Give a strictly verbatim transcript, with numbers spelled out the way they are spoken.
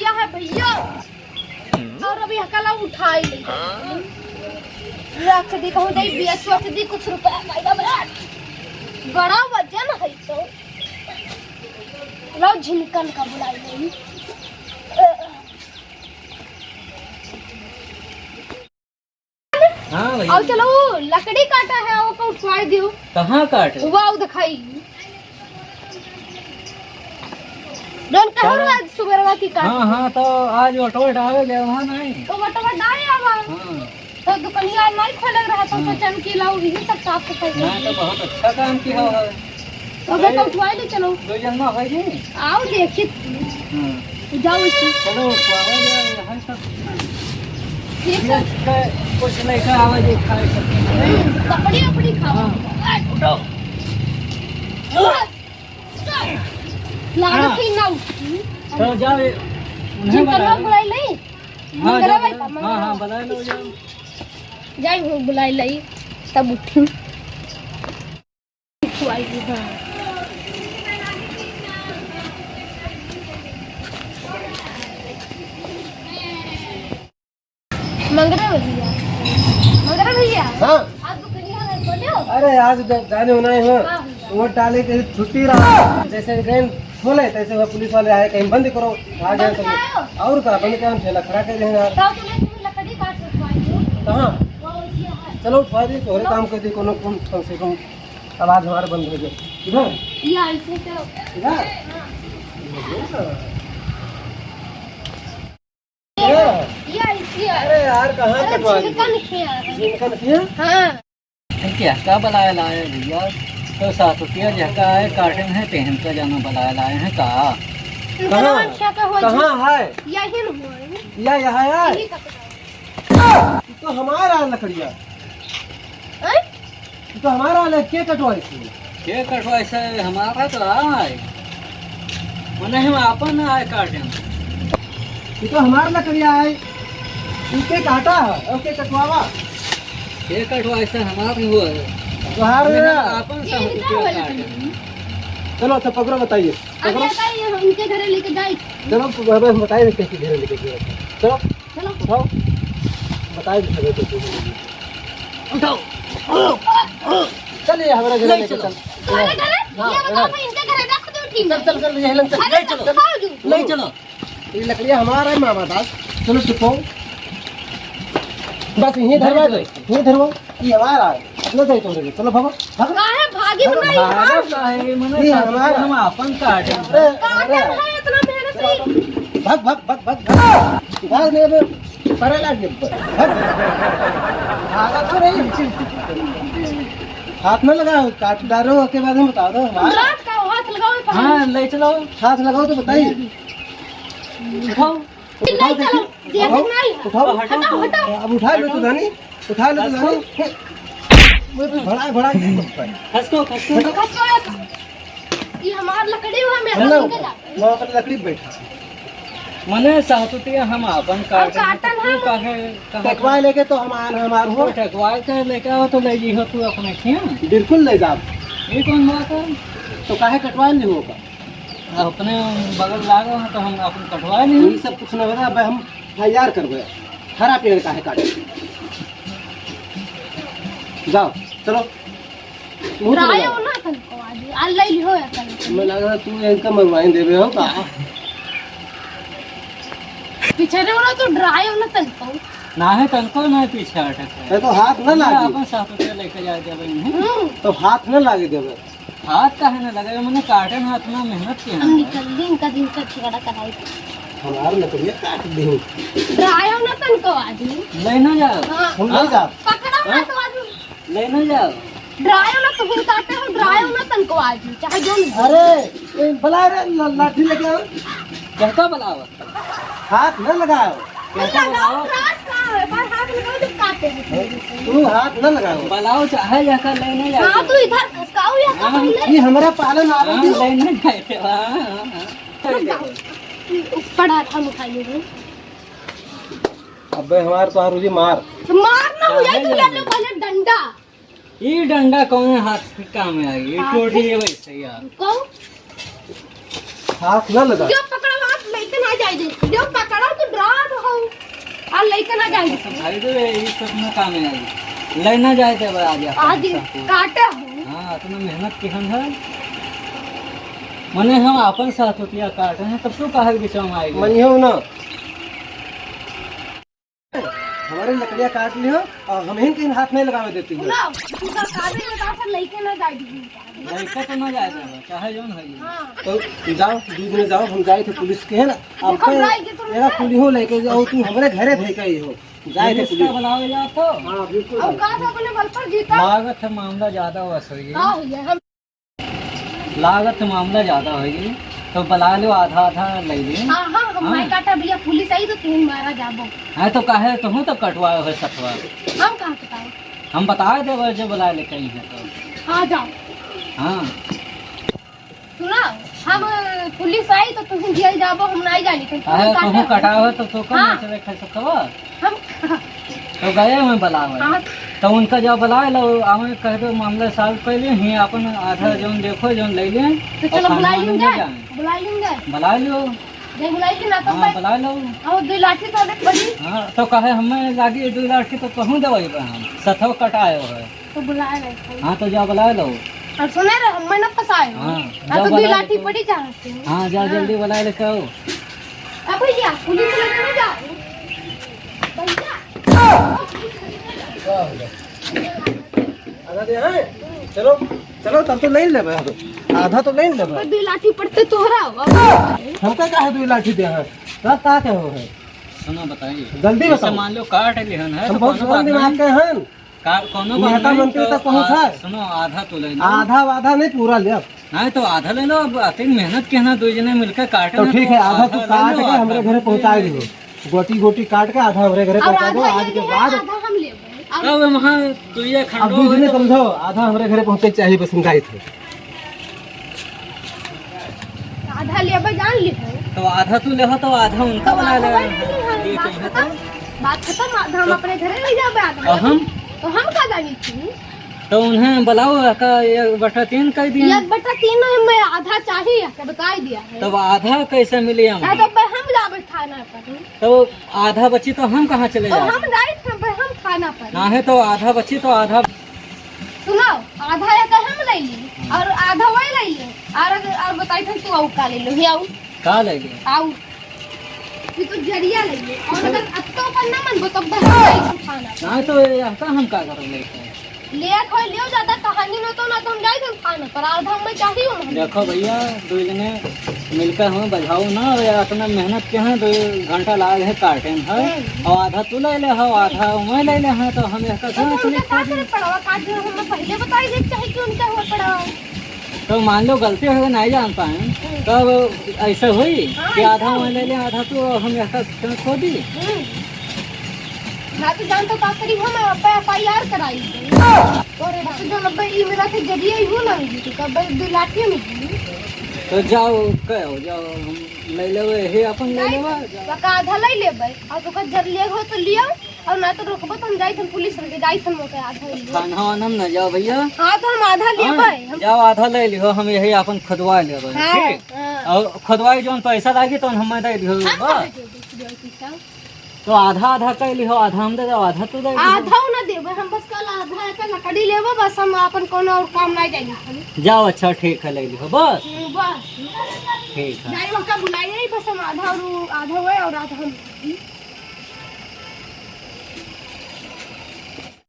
क्या है भैया? और अभी हकला उठाई ले। रख दी, कहूँ दे, बेच वच दी कुछ रुपया पैदा बना। बड़ा वजन है तो। लो झिनकन का बुलाई ले। हाँ भैया। और चलो, वो लकड़ी काटा है, वो को उठवाई दियो। कहाँ काटे? वो आओ दिखाई। डोन कहाँ हाँ। आज सुबेरवा की काट? हाँ, हाँ, तो आज वटवट आवे गए वहाँ नहीं। तो वटवट आए आवा। हाँ। तो दुकनिया नहीं खोले रहा, तो हम्म। सोचन की लाओ, यही सब साफ सफाई ना, कर तो बहुत अच्छा काम किया है। तो अबे अरे, तो उठवाई ले चलो। दो जन ना होई जी। आओ देखी। हाँ। जाओ इसे। चलो, उठवावा जाए, यहाँ सब। ठीक ये है। क-, कुछ नहीं खावा जी, खाए सब। हम्म, कपड़ी, कपड़ी खावा। हाँ। उठो। लागत हाँ। ही ना उठी। चलो, जाओ, ये, उन्हें जिनका बुला लोग लो। बुलाई नहीं। हाँ, मंगला जाओ, भाई का, हाँ, हाँ, मंगला। बुला लो, जाओ। जाए वो बुलाई लाई, तब उठी। मंगरा भैया, मंगरा भैया, हाँ। आप दुकनिया में बोले हो? अरे, आज ज-, जाने होना है, हाँ। हाँ भैया। वोट डाले के छुट्टी रहा, जैसे गेट खोले, तैसे वह पुलिस वाले आए, कहीं बंद करो, आ गए बंद सब। क्या हो? और का, बंद क्या, हम ठेला खड़ा कर देंगे यार। तो तुम्हें, तुम्हें लकड़ी काट रखवाई हो। कहाँ? वो ये है। चलो, उठवा दी, तोहरे चलो। काम कर दी, कोनो, कौन, कम से कम आवाज हमारा बंद हो जाए। इधर? ये ऐसे तो। इधर? हाँ। ये? ये ऐसे है। अरे यार, कहाँ अरे कटवा दी? झिनका लिखे हैं। झिनका लिखे हैं? हाँ। क्या, का बलाए लाए भैया? तो सात रुपया जहका है, काटन है, तेहन का जाना बलाए लाए हैं का? कहाँ? कहाँ? क्या का हो कहाँ जी? है? यही न हुआ है। या यहाँ है? यही का पता है। ये तो हमारा लकड़िया। हैं? ये तो हमारा ले, के कटवाई से? के कटवाई से? हमारा तो आए। मने हम आपन आए काटे। ये तो हमारा लकड़िया है। ये के काटा है और के कटवावा? के कटवाई से हमारा ही हुआ है। तोहार मने हम है। आपन से ये हम इनका के वाला काटे। है। चलो, अच्छा, पकड़ो, बताइए। अरे, पकड़ो। बताइए, हम इनके घरे लेके जाए। चलो, अब हम बताइए, कैसे घरे लेके गए। चलो। चलो। उठाओ। बताए भी सके तो तुम। उठाओ। चलिए, हमारा घर ले लेके चलो। चल। तुम्हारे घर है? हाँ, ये बताओ, घर। मैं इनके घर रख दूँ, ठीक चल, है? चल, चल, ये ले चल। अरे, ले चलो। उठाओ जो। ले चलो। ये लकड़िया हमारा है, मामा दास। चलो, चुप हो। बस यहीं धरवा दो, यहीं धरवा। ये हमारा है। चलो, जाइए तुम लोग। चलो, भागो, भागो। काहे भागी भागो, बनाई भागो, यार? काहे? मने ये साथ हमारा। हम आपन काटे। अरे, काटे अरे। है इतना मेहनत से। भाग, भाग, भाग, भाग, भाग। भाग नहीं, अबे परे लाग गए। भाग। भागा तो नहीं। हाथ ना लगाओ, काट डालो, ओके बाद में बता दो। रात का हाथ लगाओ, ये पकड़ो। हाँ, ले चलो। हाथ लगाओ तो बताइए। उठाओ। नहीं, उठाओ, चलो, देखिए। देखो उठाओ, नहीं। उठाओ। हटाओ, हटाओ। अब उठा लो तो जानी, उठा लो तो जानी। वो तो भड़ा, भड़ा। खसको, खसको। हटाओ। खसको, ये हमार लकड़ी हुआ, मैं हेलो, निकल जा। मैं अपनी लकड़ी पे बैठा। मने सातुतिया हम आपन हम काटन, काटन तू है। काहे, काहे कटवा लेके तो हम आन हमार हो। तो कटवा के लेके आओ तो ले जी हो तू अपने खिया। बिल्कुल ले जाओ। ये कौन बात है? तो काहे कटवा नहीं होगा? अपने बगल लागो है तो हम अपन कटवा ली। ये सब कुछ ना होता, अब हम तैयार करबे। हरा पेड़ काहे काटे? जाओ, चलो। मुंह चलो ड्राई जाओ। हो ना तनको आज, आ ले लिहो या तनको। मैं लग रहा तू इनका मरवाई देबे हो का? पीछे रे वाला तो ड्राई हो ना तनको। ना है तनको, ना पीछे अटक है। ये तो हाथ ना ये लागी। अपन सात रुपया लेके जाए देबे इन्हें। हम्म। तो हाथ ना लागे देबे। हाथ काहे ना लगे? मने काटे ना, इतना मेहनत किया हम है। निकल ली, इनका दिन का ठिकाना कराई। हमार लकड़िया काट दे। ड्राई हो ना तनको आज। ले ना जाओ। हाँ। हम ले जाओ। पकड़ा हाँ? हाथ आज। ले ना जाओ। ड्राई हो ना तुम काटे हो, ड्राई हो ना तनको आज। चाहे जो नहीं। अरे, ए, बुला रे, ला-, लाठी लेके आओ। कहता बुलावा। हाथ न लगाओ। लगाओ, रात का है, पर हाथ लगाओ जब काटे हैं। तू हाथ न लगाओ। बुलाओ चाहे यहाँ का ले नहीं हाँ, जाओ। तू इधर खसकाओ या हाँ, पकड़ ले। ये हमारा पालन आ रहा हाँ, है। ले नहीं जाए थे, हाँ, हाँ, हाँ। मत जाओ। पड़ा था, हम उठाइए हैं। अबे हमार तो आरू जी मार। मार ना हुआ, काहे तू ले लो लगे? पहले डंडा। ई डंडा कौन हाथ के काम में आई? ई हाथ टोटी के? है वैसे यार। कौन? हाथ ना लगा। जो पकड़ो हाथ, लेके ना जाए। जो पकड़ो तो डरा दो हो। आ लइके ना जाए। तो भाई रे, ये सब ना काम है आज। ले ना जाए थे आज आप आज सबको। काटे हो। हाँ, इतना मेहनत किहन है। मने हम आपन साथ होतिया काटे हैं, तब तू काहे के बीच में आए गए? मनियो ना। हमारे लकड़िया काट लियो और हम ही कहीं हाथ नहीं लगावे देती हो। सुनो, तू का काटे में का सब लइके ना जाए दीजिए। लइके तो ना जाए दे, चाहे जौन है ये। हाँ। तो जाओ, दू जने जाओ, हम जाए थे पुलिस के, है ना? देखो, आपके भाई, ये तो मेरा नहीं। कुली हो लेके जाओ, तू हमारे घरे भेज के ही हो। जाए थे पुलिस का पुलिस। बुलावे जाओ तो। हाँ, बिल्कुल। और का था अपने बल पर जीता? लागत है मामला ज्यादा हुआ सही है। हाँ, भैया, हम लागत मामला ज्यादा होई, तो बुला लो, आधा आधा ले ले। हाँ, हाँ, हम हाँ। नहीं काटा भैया, पुलिस आई तो तुम मारा जाबो। हाँ, तो काहे तुहूँ तो कटवाए हो सथवा? हम कहाँ कटाओ? हम बता देबो जो बुला ले कहीं है तो। हाँ, जाओ। हाँ। सुना, हम पुलिस आई तो तुम जेल जाबो, हम नहीं जानी, तुम काहे तुहूँ काटे हो? कटाओ हो तो तू कौन हाँ। बेचबे खाए सथवा? हम तो गए हुए बुलावे। हाँ। तो उनका जब बुलाए लो, हमें कह दो मामला सॉल्व कर लिए, ही अपन आधा जौन देखो, जौन ले लिए, तो और चलो खाना बुला वाना लेंगे, ले जाए। बुला लेंगे। बुला लो। जय बुलाई के ना तो हाँ, मैं बुला लो। और दो लाठी तो देख बड़ी। हाँ, तो कहे हमें लागी दो लाठी तो कहूँ देवे बा हम। सथो कटाए हो है। तो बुलाए नहीं कोई। हाँ, तो जा बुला लो। और सुने रे, हमें ना फंसाए हो। हाँ, ना जा तो दो बुला लो लाठी तो। पड़ी जाते हैं। हाँ, जा हाँ। जल्दी बुला ले कहो। अब भैया, पुलिस लेके ना जाओ। भैया। आधा दे हैं? चलो, चलो, तब तो ले लेबे हम। आधा तो ले लेबे। पर दो लाठी पड़ते तोहरा हो। हमका काहे दो लाठी दे हैं? तब का कहो है? सुनो, बताइए। जल्दी जैसे बताओ। मान लो काट लिहन है, हम तो बहुत कोनो कम बात दिमाग नहीं। के हैं। का-, कोनो बात नेता नहीं, मंत्री तो तक पहुँच आ, है। सुनो, आधा तो ले लो। आधा वाधा नहीं, पूरा ले अब। नहीं तो आधा ले लो, अब अतिन मेहनत के ना, दो जने मिलकर काटे तो ना, ठीक तो है, आधा आधा तू ले काट लो, के हमरे आधा घरे पहुँचा दे दो। गोटी गोटी काट के आधा हमरे घरे और पहुँचा दो, आधा आज ये के ले, बाद। आधा हम लेबे। अब तब हम हाँ, तू ये अब खंडो दूसरे है तो समझो, आधा हमरे घरे पहुँचे के चाहिए, बस हम जाइत है। आधा लेबे जान ली है। तो आधा तू ले हो, तो आधा उनका तो बना आधा ले। वही ले ली है, ये बात कहीं है खत्म। तो? बात खत्म, आधा हम तो अपने घरे ले जाबे, आधा और हम? तो हम का जानी थी? तो उन्हें बुलाओ, का एक बटा तीन कर दिए। एक बटा तीन में आधा चाहिए, तो बताई दिया है। तब आधा कैसे मिली हम? है तो भाई हम जाबे थाना पर। तो आधा बची तो हम कहाँ चले तो जाबे? हम जाई थे भाई हम थाना पर। ना है तो आधा बची तो आधा। सुनो, आधा एक हम ले ली और आधा वही ले ली और, और बताई थे तू आऊ का ले लो, हे आऊ। का ले ली? आऊ। ये तो जरिया ले ली और अगर अत्तो पर ना मन बो तो भाई हम जाई थे थाना पर। ना तो ये का हम का करब लेके? ले खोई लियो, ज्यादा कहानी न तो, ना तो हम जाई हम खाना पर, आधा हमें चाहिए हम। देखो भैया, दो जने मिलकर हमें बजाओ ना, ये इतना मेहनत के हैं, दो घंटा लाग है काटे में, है? हम्म। और आधा तू ले ले हो, आधा मैं ले ले हैं, तो हम इसका तो सोच उनके नहीं साथ पाते। में पड़वा काट जो हमें पहले बताई देख चाहे कि उनका हुआ पड़वा। तो मान लो गलती हो गई, नहीं जान पाए, हम्म। तब ऐसे हुई हाँ, कि आधा ऐसे मैं हुई। ले ले, आधा तू, और हम इसका खो दी। हम्म। ना तो जान तो का करी, हम आप एफ आई आर कराई। अरे बाप, जो नब्बे ई मेरा थे जरिए ही हो ना मिली, तो कब दो लाठी मिली। तो जाओ, कहो, जाओ, हम ले लेवे, हे अपन ले लेवे, जाओ। तो का आधा ले लेबे, और तो का जर ले हो तो लियो, और ना तो रोकबो तो हम जाई थन पुलिस लगे, जाई थन मोके आधा ले लेबे। खाना वाना में ना जाओ भैया। हाँ, तो हम आधा हाँ, लेबे, हम जाओ, आधा ले लिहो, हम यही अपन खुदवा लेबे, हाँ, ठीक? हाँ। और खुदवाई जौन पैसा लागी, तो हम दे दिहो, हाँ, बस। दे दो, दे दो, पैसा। तो आधा आधा कर लिहो, आधा हम दे दो, आधा तू दे दिहो। आधा ना देबे हम, बस कल आधा है, कल लकड़ी लेबे, बस हम अपन कोनो और काम ना जाई खाली। जाओ, अच्छा, ठीक है, ले लिहो, बस। हम्म, बस। ठीक है। जाई वहाँ बुलाई, बस हम आधा और आधा हुए और आधा हम